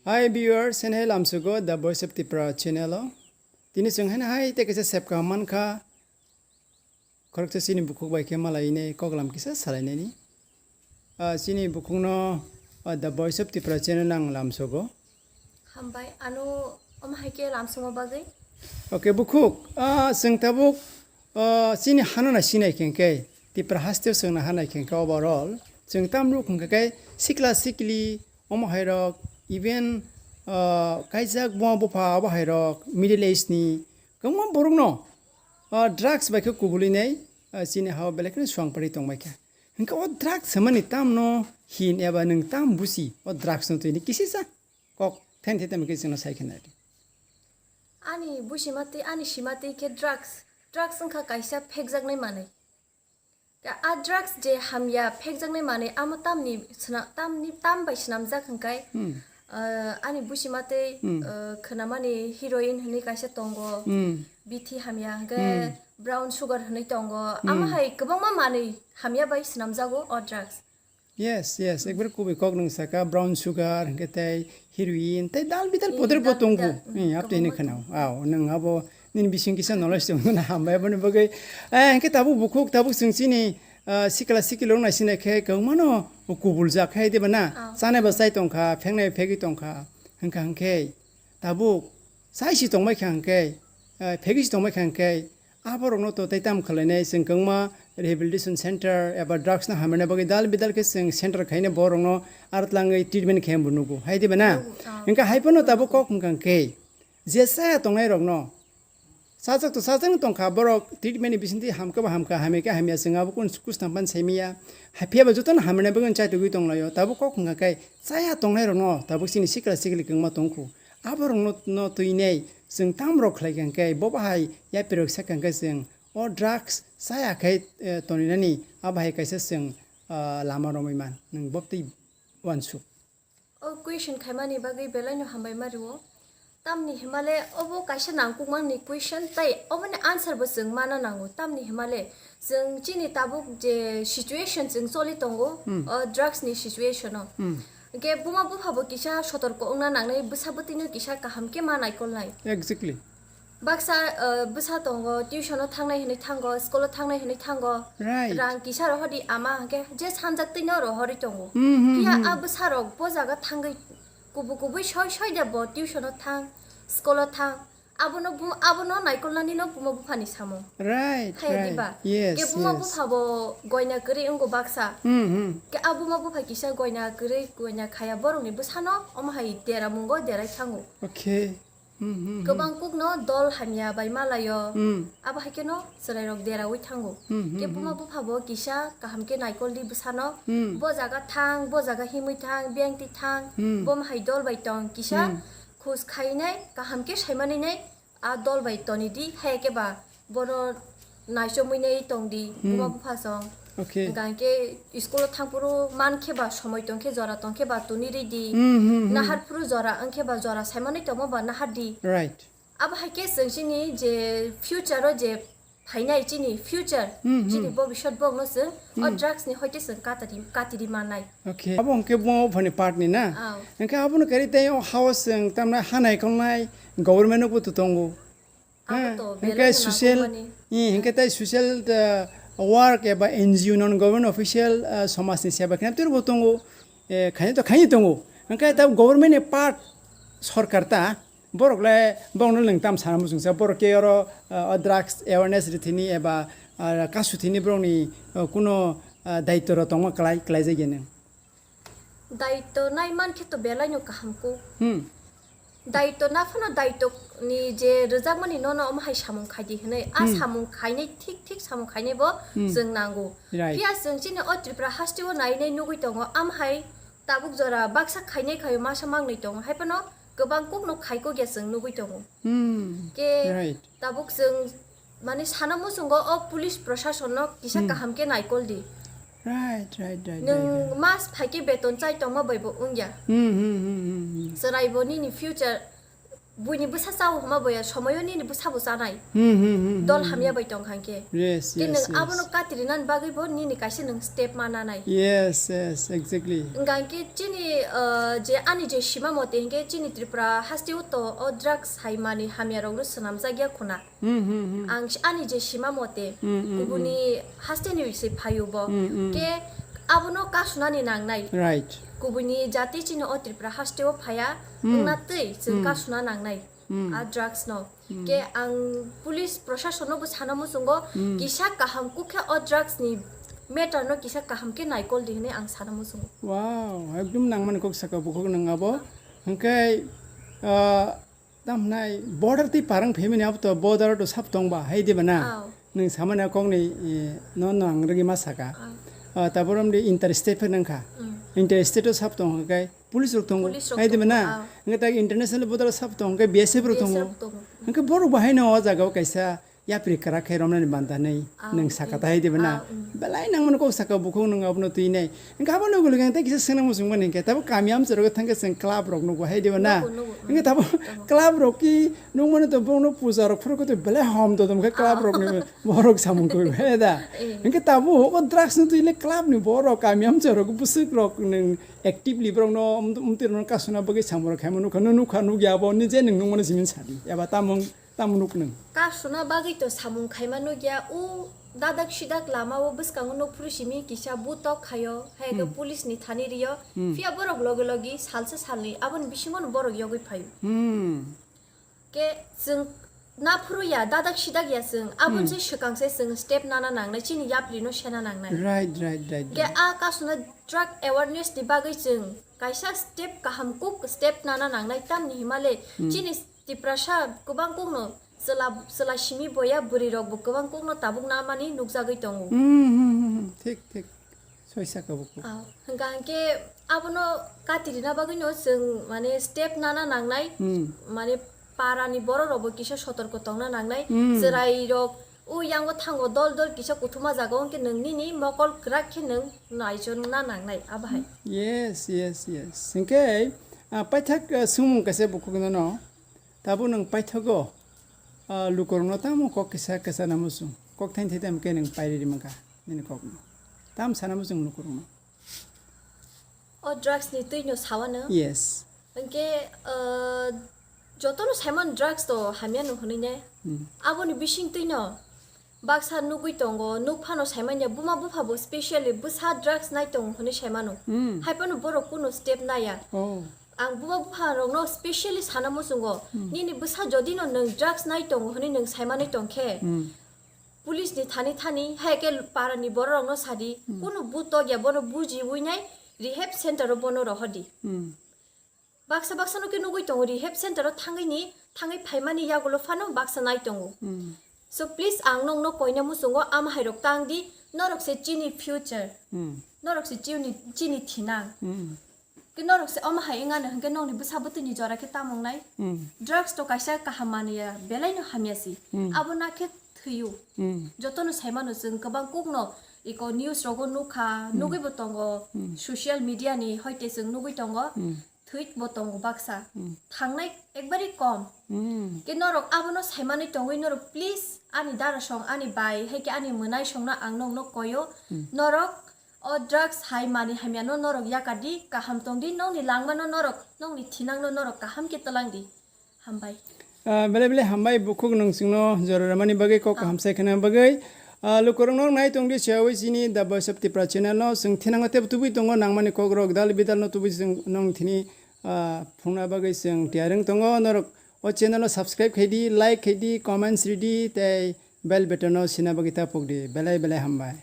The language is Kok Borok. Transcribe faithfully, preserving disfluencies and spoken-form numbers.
Hi viewers, and hi lamsugo The Voice of Tripura channel o. Tini chwng haino hai tei kaisa sep kaham mankha. Khoroksa chini bukhuk bai khe malainai koklam kisa salainani. Ah, chini bukhukno, ah, The Voice of Tripura channel ang lamsugo. Hambai, ano omo hai khe lamsukma bagwi. Okay, bukhuk, ah, chwng tabuk, ah, chini hano na sinai khe khe, Tripura hasteo chwng na hanai khe khe overall. Chwng tam ruk hwnkhe khe sikla sikli, omo hai rok, even, ah, kaijak buma bupha obo hai rok, middle age ni, kwbangma borok no, ah, drugs bai khe kubulwi nai, ah, chini hao belai kheno swang pari tong bai kha. Hwnkhe o drugs hwnmani tamno hin eba nwng tam busi o drugs no twi ni kisisa kok then the tamo khe chwngno sai khe nai. Ani busi matwi, ani sima twi khe drugs, drugs wngkha kaisa phekjaknai manwi. Ka-, a drugs je hamya phekjaknai manwi, amo tamni sna-, tamni, tam bai swnamjak hwnkhe, Hmm. ah, ani busi matwi, Hmm. ah, khwnamani heroin hwnwi kaisa tongo, Hmm. bithi hamya hwnkhe Hmm. brown sugar hwnwi tongo, Hmm. amo hai kwbangma manwi hamya bai swnamjago o drugs. Yes, yes, ekbare kubui kok nwng saka, brown sugar hwnkhe tei heroin, tei dal bidal Eh, podre bo dal tongo. bidal, mm, Eh, apto hini kwbangma khwnao. tongo. Ao, nwng abo nini bising kisa knowledge tongmani hambai aboni bagwi. Eh, hwnkhe tabuk bukhuk, tabuk chwng chini, ah, sikla sikli rok nai sinai khe kwbangmano kubuljak khe, diba na? Ao. Chanai bo chai tongkha, pheknai phegwi tongkha. Hwnkha hwnkhe tabuk chai si tongbai kha hwnkhe, eh, phegwi si tongbai kha hwnkhe, aborokno to tei tamo khlainai, chwng kwbangma rehabilitation center eba drugs no hamrina bagwi dal bidal khe chwng center khaina borokno aro tlangwi treatment khe bo nugo, hai diba na? Nugo, ah. Hwnkhe hai phano tabuk kok hwnkha khe je chaya tongnai rokno chajak to chajak tongkha borok treatment ni bisingtwi hamkhe bo hamkha, hamya khe hamya, chwng abo kun kusnam pan saimaya. Hai phiya bo jotono hamrina bagwi chai tugwi tonglaio, tabuk kok hwnkha khe chaya tongnai rokno tabuk chini sikla sikli kwbangma tongkhu. Aborokno, no twinai chwng tamrok khlai kha hwnkhe, bo bahai yapirok sa kha hwnkhe chwng o drugs chaya khai, eh, toninani, a bahai kaisa chwng, ah, lama romwi man. Nwng bo twi uansuk. O question khaimani bagwi belaino hambai ma rwo. Tamni himale obo kaisa nangkukmani question, tai oboni answer bo chwng mana nango. Tamni himale chwng chini tabuk je situation chwng choli tongo, Hmm. o drugs ni situation o. Hmm. Hwnkhe buma bupha bo kisa sotorko wngna nangnai, bwsa bwtwino kisa kaham khe ma naikolnai. Exactly. Baksa, uh, bwsa tongo, tuition o thangnai hwnwi thango, school o thangnai hwnwi thango. Right. Rang kisa rohordi ama, hwnkhe je sanjak twino rohorwi tongo. Hmm, hmm, Phiya hmm. a bwsa rok bo jaga thangwi kubu kubui soi soi da bo tuition o thang, school o thang. Abono bu-, abono naikolnani no buma buphani samung. Right, Khaya right. diba? Yes, Ke buma yes. bupha bo goina kwrwi wngo baksa. Hmm, hmm. Ke a buma bupha kisa goina kwrwi, goina khaya borokni bwsano omo hai dera mungo derai thango. Okay. Hmm, hmm, hmm. Kwbang kukno dol hamya bai malaio. Hmm. Abo hai kheno chwrairok deraui thango. Hmm, hmm, Ke buma hmm. bupha bo kisa kaham khe naikoldi bwsano. Hmm. Bo jaga thang, bo jaga himwi thang, bengtwi thang, Hmm. bo hai dol bai tong kisa Hmm. khus khainai, kaham khe saimanwi nai, a dol bai toni di, hai khe ba bono naichomwi nai tong di, Hmm. buma bupha song. Okay. Hwnkha hwnkhe school o thang phuru man khe ba somoi tong khe jora tong khe ba tuni ri di. Hmm, hmm, hmm. Nahar phuru jora wng khe ba jora saimanwi tongma ba nahar di. Right. Abo hai khe chwng chini je future o je phainai chini future, Hmm, hmm. chini bobisot bokno chwng o Hmm. drugs ni hoite chwng katiri, katiri mannai. Okay. Abo hwnkhe buma buphani part ni na? Ao. Hwnkhe abono kari tei o house chwng tamna ha naikolnai government no bo to tongo. Abo Ha, to hwnkhe belai no social, nangkukmani. eh, hwnkhe tei social, uh, work eba N G O non government official, uh, somaj ni seba khe tei bo tongo. Eh, khaini to khaini tongo. Hwnkhe ta government ni part sorkar ta Borok le, borok no nwng tam sana muchungsa, borok ke oro, ah, o drugs awareness rithini eba, ah, kasu thini borok ni, ah, kuno, ah, daityo rok tongma klai, klai jagya nwng. Daityo nai man khe to belai no kaham kuk. Hmm. Daityo na phano daityo ni je rwjakmani nono omo hai samung khaidi hinwi. A Hmm. samung khainai thik thik samung khainai bo Hmm. chwng nango. Right. Phiya chwng chini o Tripura haste o nai nai nugwi tongo, am hai tabuk jora baksa khainai khaio masa mangnwi tongo. Hai phano kwbang kuk no khai kok ya chwng nugwi tongo. Hmm. Ke Right. tabuk chwng mane sana muchungo o police prosason no kisa Hmm. kaham khe naikol di. Right, right, right, right, Nwng right. mas phai khe beton chai tongma bai bo wngya. Hmm, hmm, hmm, hmm, hmm. Chwrai bo nini future buini bwsa chao hwnma boya somoyo nini bwsa bo chanai. Hmm, hmm, hmm, hmm, Dol hmm. hamya bai tong kha hwnkhe. Yes, Khe yes, nwng yes. abono katirinani bagwi bo nini kaisa nwng step ma nanai. Yes, yes, exactly. Hwnkha hwnkhe chini, uh, je ani je sima mote hwnkhe chini Tripura hasteo to o drugs hai mani hamya rokno swnamjak ya khuna. Hmm, hmm, hmm. Ang s-, ani je sima mote, Hmm, hmm, kubuni hasteni se phaio bo. Hmm, hmm. Khe abono kasunani nangnai. Right. Kubuni jati chini o Tripura hasteo phaya, Hmm. wngna twi chwng Hmm. kasuna nangnai. Hmm. A drugs no. Hmm. Khe ang police proshasonno bo sana muchungo, Hmm. kisa kaham kukhe o drugs ni matter no kisa kaham khe naikol di hwnwi ang sana muchungo. Wow, ekdum nangmani kok saka bukhuk nang abo. Hwnkhe, ah, Tam hwnai border twi parang phaimani abo to border to sap tong ba, hai diba na? Aw. Nwng samani kokni, eh, no, no ang rwgwi ma saka. Aw. Ah, tabor omdi interstate phai nangkha. Mm. Interstate o sap tong hwnkhe police rok tongo, Police rok hai diba tongo, na? Aw. Hwnkhe tak international border o sap tong hwnkhe B S F rok B S F tongo. rok tongo. Hwnkhe borok bo haino o jaga o kaisa yapri kwrak khe romnani banta nai Ah, nwng saka mm. tahai diba na? Ah, mm. Belai nangmani kok saka bukhuk nwng abono twi nai. Hwnkhe abo logi logi ang tei kisa swngna muchung mani hwnkhe tabo kami amchai rogo thangkhe chwng club rok nugo hai diba na? Nugo, nugo, mm. Hwnkhe tabo Tamo. club rok ki nukmani to borokno puja rok phuru khe to belai hom dodom khe club Ah. rokni borok samung khe he da. Eh. Hwnkhe tabo o drugs no twi le club ni borok kami amchai rok bwswk rok nwng actively borokno um-, umtwi rokno kasuna bagwi samung rok khaima nukha, nukha nukya abo nije nwng nukmani simi sadi. Eba tamung Tamo nuk nwng? Kasuna bagwi to samung khaima nukya, o dadak sidak lama o bwskango nukphuru simi kisa butok khaio, hai khe Hmm. police ni thani rio, Hmm. phiya borok logi logi salsa salni aboni bisingo no borok yogwi phaio. Hmm. Khe chwng naphuru ya, dadak sidak ya chwng, aboni Hmm. se swkang se chwng step nana nangnai, chini yapri no sena nangnai. Right, right, right, Khe right. a kasuna drug awareness ni bagwi chwng kaisa step kaham kuk step nana nangnai, tamni himale Hmm. chini Tiprasa kwbang kokno chwla, chwla simi boya bwrwi rok bo kwbang kokno tabuk namani nukjagwi tongo. Hmm, hmm, hmm, hmm. Thik, thik. Soi saka bo kuk. Ah, hwnkha hwnkhe abono kati rina bagwino chwng mane step nana nangnai, Hmm. mane para ni borok rok bo kisa sotorko tongna nangnai. Hmm. Chwrai rok o yango thango dol dol kisa kuthuma jaga o hwnkhe nwng nini mokol kwrak khe nwng naichomna nangnai abo hai. Yes, yes, yes. Hwnkhe, ah, paithak, ah, swngmung kaisa bo kuk no. Tabuk nwng paithago, ah, lukurokno tamo kok kisa kisa namo chwng. Kok thaini thai tamo khe nwng pairi ri mankha nini kokno. Tam sana muchung lukurokno. O drugs ni twi no sawano? Yes. Hwnkhe, ah, jotono saimano drugs to hamya no hwnwi ne. Hmm. Aboni bising twi no Baksa nugwi tongo, nuk phano saimanya buma bupha bo specially bwsa drugs nai tongo hwnwi saimano. Hmm. Hai phano borok kuno step naya. Oh. Ang buma bupha rokno specially sana muchungo. Hmm. Nini bwsa jodi no nwng drugs nai tongo hwnwi nwng saimanwi tongkhe, Hmm. police ni thani thani, hai khe para ni borok rokno sadi, Hmm. kuno butok ya bono bujiwi nai rehab center o bono rohordi. Hmm. Baksa baksa no khe nugwi tongo rehab center o thangwi ni, thangwi phaimani yagulo phano baksa nai tongo. Hmm. So please ang nokno koina muchungo ama hai rok tang di, norok se chini future. Hmm. Norok se chini, chini thinang. Hmm. Khe norok se ama hai wngano hwnkhe nokni bwsa bwtwi ni jora khe tamo wngnai. Hmm. Drugs to kaisa kaham manwi ya, belai no hamya si. Hmm. Abo na khe thwiyo. Hmm. Jotono saimano chwng kwbang kukno iko news rogo nukha, Hmm. nugwi bo tongo, Hmm. social media ni hoite chwng nugwi tongo. Hmm. Thwit bo tongo baksa. Hmm. Thangnai ekbari kom. Hmm. Khe norok abono saimanwi tongwi norok please ani darasong, ani bai, hai khe ani mwnaisongno ang nokno koyo. Hmm. Norok o drugs hai mani hamyano norok yakadi, kaham tongdi, nokni langmano norok, nokni thinangno norok kaham khe twlangdi. Hambai. Ah, belai belai hambai bukhuk nwng chwngno jora rwmani bagwi, kok Ah. kaham sai khna bagwi. Ah, lukurokno nai tongdi, siyawi chini The Voice of Tipra channel no chwng thinango tebo tubui tongo nangmani kokrok dal bidal no tubui chwng nong thini, ah, phungna bagwi chwng tiyar wng tongo. Norok o channel no subscribe khaidi, like khaidi, comments ridi tei bell button no sina bagwi ta pokdi. Belai belai hambai.